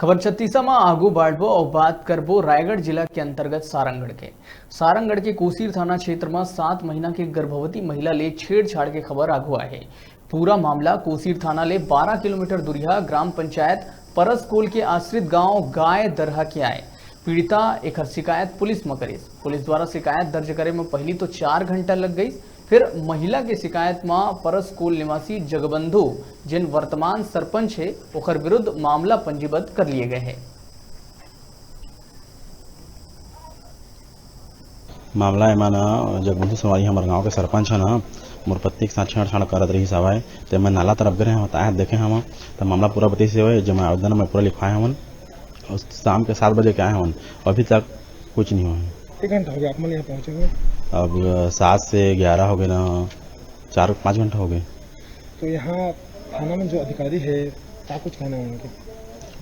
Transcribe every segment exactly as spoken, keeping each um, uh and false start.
खबर छत्तीसा म आगू बढ़बो अउ बात करबो रायगढ़ जिला के अंतर्गत सारंगढ़ के। सारंगढ़ के कोसीर थाना क्षेत्र म सात महीना के गर्भवती महिला ले छेड़छाड़ के खबर आगू आए हे। पूरा मामला कोसीर थाना ले बारह किलोमीटर दूरिहा ग्राम पंचायत परसकोल के आश्रित गांव गाय दरहा के आए। पीड़िता एखर शिकायत पुलिस म करिस। पुलिस द्वारा शिकायत दर्ज करे म पहिली तो चार घंटा लग गई, फिर महिला के शिकायत म परसकोल निवासी जगबंधु, जेन वर्तमान सरपंच हे, ओखर विरुद्ध मामला पंजीबद्ध कर लिए गए हे। मामला एमा न जगबंधु संवारी हमर गांव के सरपंच ह न, मोर पत्नी के साथ छेड़छाड़ करत रहिस हवय, ते मैं नाला तरफ गे हवं, त आए देखे हवं, त मामला पूरा बतइस हवय, जेमा आवेदन मैं पूरा लिखवाए हवन। अउ शाम के सात बजे के आए हवन, अभी तक कुछ नहीं हुआ है। एक घंटा हो गया आप मन यहाँ पहुँचे हुए? अब सात से ग्यारह हो गए ना, चार पाँच घंटा हो गए। तो यहाँ थाना में जो अधिकारी है, क्या कुछ कहना है उनके?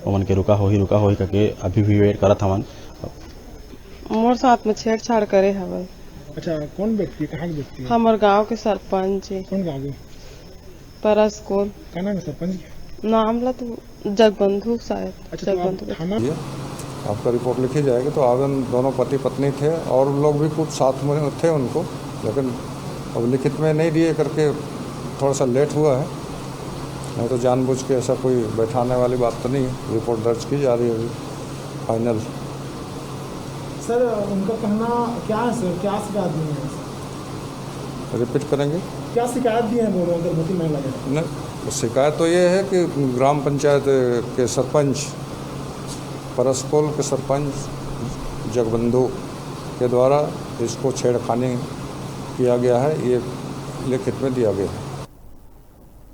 ओमन के रुका होही, रुका होही करके अभी भी वेट करत हवन। मोर साथ में छेड़छाड़ करे हवय। अच्छा, कौन व्यक्ति है, कहाँ के व्यक्ति है? हमर गांव के सरपंच है। कौन गांव के? परसकोल। क्या नाम है सरपंच के? नाम ला तो जगबंधु शायद। अच्छा, तो आप जगबंधु। थाना ये आपका रिपोर्ट लिखी जाएगी। तो आवेदन दोनों पति पत्नी थे और उन लोग भी कुछ साथ में थे उनको, लेकिन अब लिखित में नहीं दिए करके थोड़ा सा लेट हुआ है, नहीं तो जानबूझ के ऐसा कोई बैठाने वाली बात तो नहीं है। रिपोर्ट दर्ज की जा रही है अभी फाइनल। सर, उनका कहना क्या है सर, क्या शिकायत दी है सर? रिपीट करेंगे। क्या शिकायत दी है वो गर्भवती महिला ने? नहीं, शिकायत तो ये है कि ग्राम पंचायत के सरपंच, परसकोल के सरपंच जगबंधु के द्वारा इसको छेड़खानी किया गया है, ये लिखित में दिया गया है।